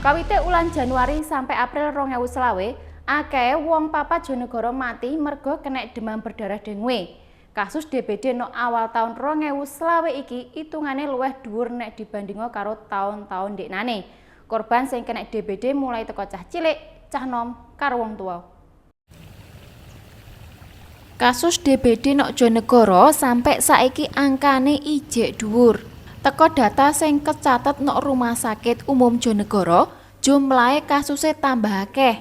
Kawite ulan Januari sampai April 2025, akeh wong papat Jonegoro mati merga kenek demam berdarah dengue. Kasus DBD nok awal tahun 2025 iki hitungane luwih dhuwur nek dibandingo karo taun-taun ndeknane. Korban sing kenek DBD mulai teko cah cilik, cah nom, karo wong tuwa. Kasus DBD nok Jonegoro sampai saiki angkane ijek dhuwur. Teko data sing kecatet nok Rumah Sakit Umum Jonegoro, jumlahe kasuse tambah akeh.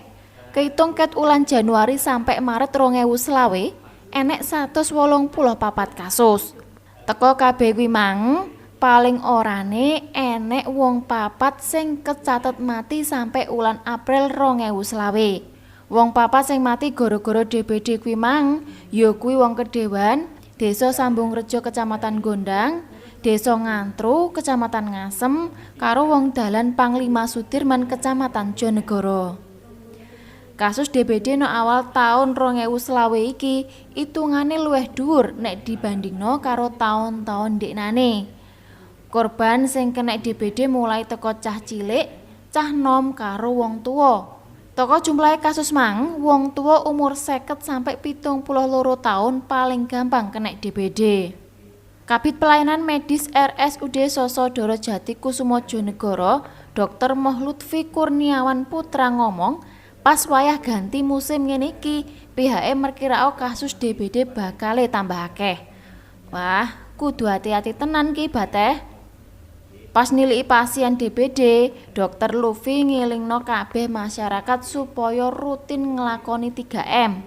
Kehitung ket ulan Januari sampai Maret 2025, enek 184 kasus. Teko kabeh kuwi mang, paling orane enek wong papat sing kecatet mati sampai ulan April 2025. Wong papat sing mati gara-gara DBD kuwi mang, ya kuwi wong Kedewan, Desa Sambungrejo Kecamatan Gondang, Desa Ngantru Kecamatan Ngasem, karo wong dalan Panglima Sudirman Kecamatan Jonegoro. Kasus DBD no awal taun 2025 iki hitungane luwih dhuwur nek dibandingno karo taun-taun ndeknane. Korban sing kenek DBD mulai teko cah cilik, cah nom karo wong tuwa. Teko jumlahe kasus mang, wong tuwa umur 50 sampai 72 tahun paling gampang kenek DBD. Kabid Pelayanan Medis RSUD Sosodoro Jatikusumo Jonegoro, Dr. Moh Lutfi Kurniawan Putra ngomong, pas wayah ganti musim ngene iki, pihake merkirao kasus DBD bakale tambah akeh. Wah, kudu hati-hati tenan ki, Bateh. Pas niliki pasien DBD, Dr. Lufi ngelingno kabeh masyarakat supaya rutin nglakoni 3M.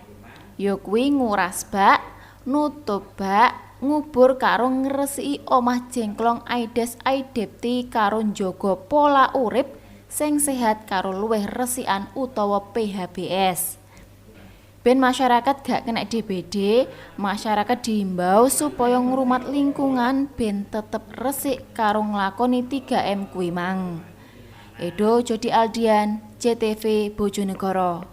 Ya kuwi nguras bak, nutup bak, ngubur karo ngresiki omah jengklong Aedes aegypti karo njaga pola urip sing sehat karo luwih resikan utawa PHBS. Ben masyarakat gak kena DBD, masyarakat dihimbau supaya ngrumat lingkungan ben tetep resik karo nglakoni 3M kuwi mang. Edo Jodi Aldian, JTV, Bojonegoro.